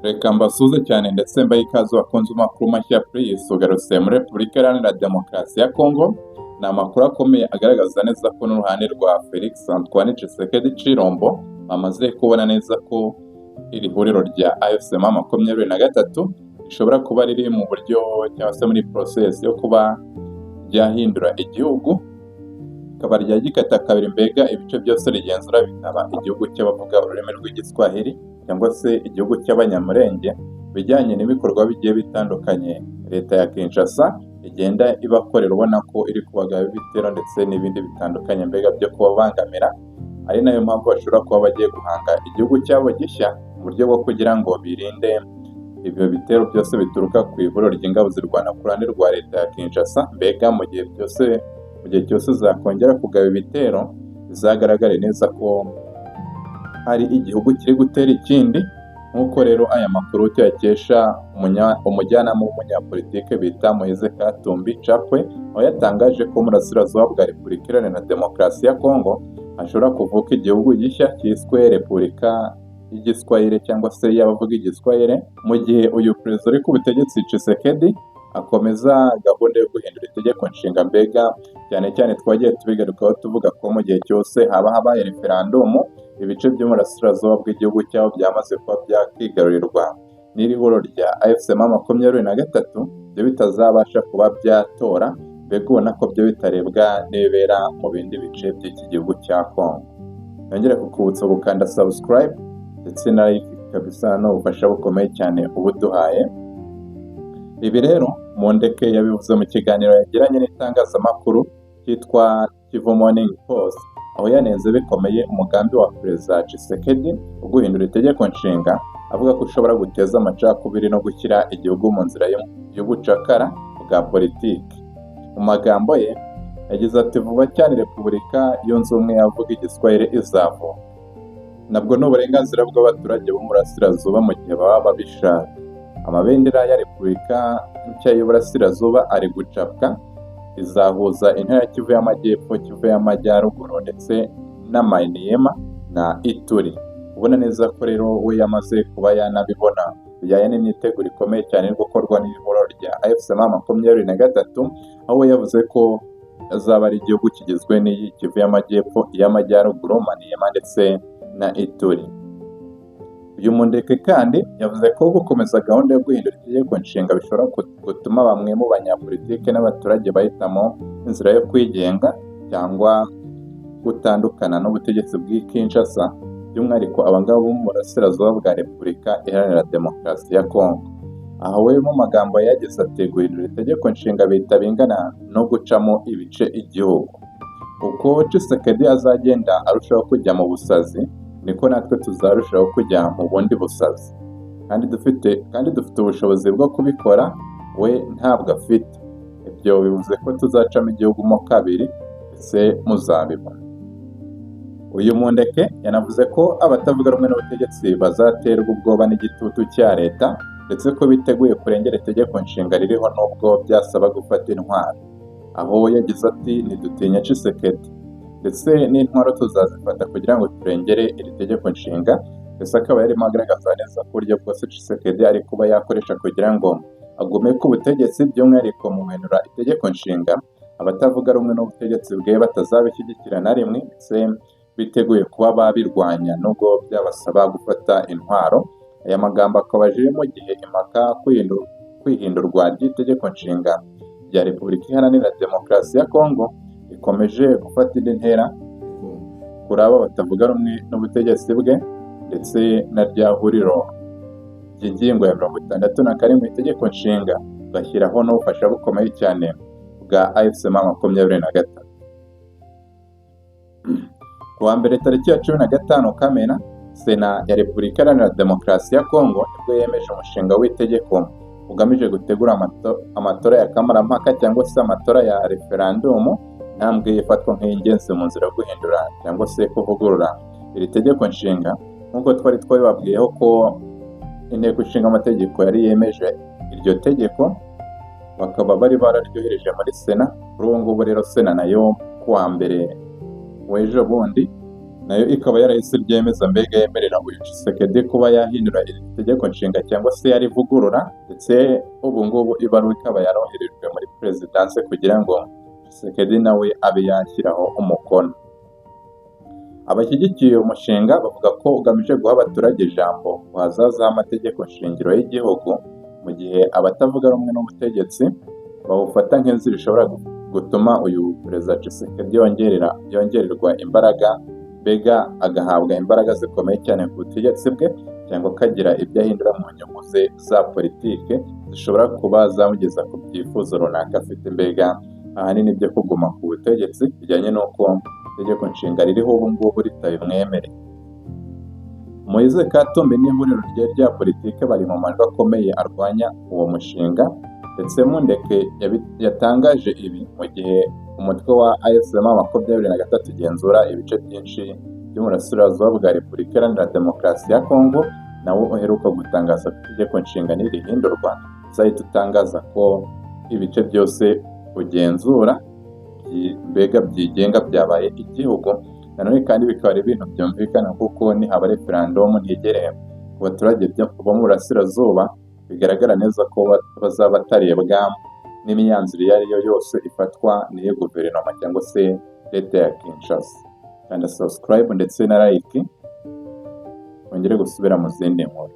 Reka mbasuhuze cyane ndetse mbahe ikaze bakunze amakuru mashya Please. Ugarutse muri Repubulika Iharanira Demokarasi ya Kongo. Ni amakuru akomeye agaragaza neza ko n'uruhande rwa Felix Antoine Tshisekedi Tshilombo bamaze kubona neza ko iri huriro rya AFC M 23 rishobora kuba riri mu buryo cyangwa se muri process yo kuba ryahindura igihugu, rikaba ryagikata kabiri, mbega ibice byose rigenzura bikaba igihugu cy'abavuga ururimi rw'Igiswahili cyangwa se igihugu cy'Abanyamurenge, bijyanye n'ibikorwa bigiye bitandukanye leta ya Kinshasa igenda ibakorera, ubona ko iri kubagaba ibitero ndetse n'ibindi bitandukanye mbega byo kubabangamira, ari nayo mpamvu bashobora kuba bagiye guhanga igihugu cyabo gishya mu buryo bwo kugira ngo birinde ibyo bitero byose bituruka ku ihuriro ry'ingabo zirwana ku ruhande rwa leta ya Kinshasa. Mbega mu gihe cyose zakongera kugaba ibitero, bizagaragare neza ko hari igihugu kiri gutera ikindi. Nk'uko rero aya makuru tuyakesha umujyanama w'umunyapolitike bita Moise Katumbi Chapwe, aho yatangaje ko mu burasirazuba bwa Repubulika Iharanira Demokarasi ya Kongo hashobora kuvuka igihugu gishya cyiswe Repubulika y'Igiswahili cyangwa se y'abavuga Igiswahili, mu gihe uyu perezida uri ku butegetsi Tshisekedi akomeza gahunda yo guhindura itegeko nshinga. Mbega cyane cyane twagiye tubigarukaho tuvuga ko mu gihe cyose haba habaye referandumu, ibice by'umurasirazuba bw'igihugu cyabo byamaze kuba byakigarurirwa n'iri huriro rya AFC M 23, byo bitazabasha kuba byatora. Mbega ubona ko byo bitarebwa n'ibibera mu bindi bice by'iki gihugu cya Kongo. Nongere kukubutsa gukanda subscribe ndetse na like kabisa, ni ubufasha bukomeye cyane ubuduhaye. Ibi rero Mundeke yabivuze mu kiganiro yagiranye n'itangazamakuru cyitwa Kivu Morning Post, aho yanenze bikomeye umugambi wa Perezida Tshisekedi wo guhindura itegeko nshinga, avuga ko ushobora guteza amacakubiri no gushyira igihugu mu nzira y'ubucakara bwa politiki. Mu magambo ye yagize ati: "Vuba cyane Repubulika Yunze Ubumwe y'Abavuga Igiswahili izavuka. Nabwo ni uburenganzira bw'abaturage bo mu burasirazuba mu gihe baba babishaka. Amabendera ya Repubulika nshya y'Uburasirazuba ari gucapwa, izahuza intara ya Kivu y'Amajyepfo, Kivu y'Amajyaruguru ndetse na Maniema na Ituri." Ubona neza ko rero we yamaze kuba yanabibona bijyanye n'imyiteguro ikomeye cyane iri gukorwa n'ihuriro rya AFC M 23, aho we yavuze ko azaba ari igihugu kigizwe n'iyi Kivu y'Amajyepfo, iy'Amajyaruguru, Maniema ndetse na Ituri. Uyu Mundeke kandi yavuze ko gukomeza gahunda yo guhindura itegeko nshinga bishobora gutuma bamwe mu banyapolitike n'abaturage bahitamo inzira yo kwigenga cyangwa gutandukana n'ubutegetsi bw'i Kinshasa, by'umwihariko abangaba bo mu burasirazuba bwa Repubulika Iharanira Demokarasi ya Kongo. Aha we mu magambo ye yagize ati: "Guhindura itegeko nshinga bihita bingana no gucamo ibice igihugu. Uko Tshisekedi azagenda arushaho kujya mu busazi, niko natwe tuzarushaho kujya mu bundi busazi, kandi dufite ubushobozi bwo kubikora, we ntabwo afite. Ibyo bivuze ko tuzacamo igihugu mo kabiri, ese muzabibona?" Uyu Mundeke yanavuze ko abatavuga rumwe n'ubutegetsi bazaterwa ubwoba n'igitutu cya leta, ndetse ko biteguye kurengera itegeko nshinga ririho nubwo byasaba gufata intwaro, aho yagize ati: "Ntidutinya Tshisekedi, ndetse n'intwaro tuzazifata kugira ngo turengere iri tegeko nshinga." Ndetse akaba yarimo agaragaza neza ko uburyo bwose Tshisekedi ari kuba yakoresha kugira ngo agume ku butegetsi, by'umwihariko mu guhindura itegeko nshinga, abatavuga rumwe n'ubutegetsi bwe batazabishyigikira na rimwe, ndetse biteguye kuba babirwanya nubwo byabasaba gufata intwaro. Aya magambo akaba aje mu gihe impaka kwihindurwa ry'itegeko nshinga rya Repubulika Iharanira Demokarasi ya Kongo rikomeje gufata indi ntera kuri abo batavuga rumwe n'ubutegetsi bwe, ndetse na rya huriro ry'ingingo ya 67 itegeko nshinga, ugashyiraho n'ubufasha bukomeye cyane bwa AFC M 23. Ku wa mbere tariki ya 15 Kamena, Sena ya Repubulika Iharanira Demokarasi ya Kongo nibwo yemeje umushinga w'itegeko ugamije gutegura amatora ya kamarampaka cyangwa se amatora ya referandumu, intambwe ifatwa nk'iy'ingenzi mu nzira yo guhindura cyangwa se kuvugurura iri tegeko nshinga. Nk'uko twari twabibabwiyeho ko Inteko Ishinga Amategeko yari yemeje iryo tegeko, bakaba bari bararyohereje muri Sena. Kuri ubu ngubu rero Sena nayo ku wa mbere w'ejo bundi Nayo ikaba yarahise iryemeza, mbega yemerera uyu Tshisekedi kuba yahindura iri tegeko nshinga cyangwa se yarivugurura. Ndetse ubu ngubu ibaruwa ikaba yaroherejwe muri perezidanse kugira ngo Tshisekedi nawe abe yashyiraho umukono. Abashyigikiye uyu mushinga bavuga ko ugamije guha abaturage ijambo ku hazaza h'amategeko shingiro y'igihugu, mu gihe abatavuga rumwe n'ubutegetsi bawufata nk'inzira ishobora gutuma uyu perezida Tshisekedi yongererwa imbaraga, mbega agahabwa imbaraga zikomeye cyane ku butegetsi bwe, cyangwa akagira ibyo ahindura mu nyungu ze za politike zishobora kuba zamugeza ku byifuzo runaka afite, mbega ahanini byo kuguma ku butegetsi, bijyanye n'uko itegeko nshinga ririho ubu ngubu ritabimwemereye. Moise Katumbi n'ihuriro rye rya politike bari mu majwi akomeye arwanya uwo mushinga. Ndetse Mundeke yatangaje ibi mu gihe umutwe wa AFC M 23 ugenzura ibice byinshi by'umurasirazuba bwa Repubulika Iharanira Demokarasi ya Kongo, nawo uheruka gutangaza ko itegeko nshinga nirihindurwa uzahita utangaza ko ibice byose ugenzura, mbega byigenga, byabaye igihugu. Nanone kandi bikaba ari ibintu byumvikana, kuko nihaba referandumu ntigere ku baturage bo mu burasirazuba, bigaragara neza ko bazaba batarebwa n'imyanzuro iyo ari yo yose ifatwa n'iyo guverinoma cyangwa se leta ya Kinshasa. Kanda subscribe ndetse na like, wongere gusubira mu zindi nkuru.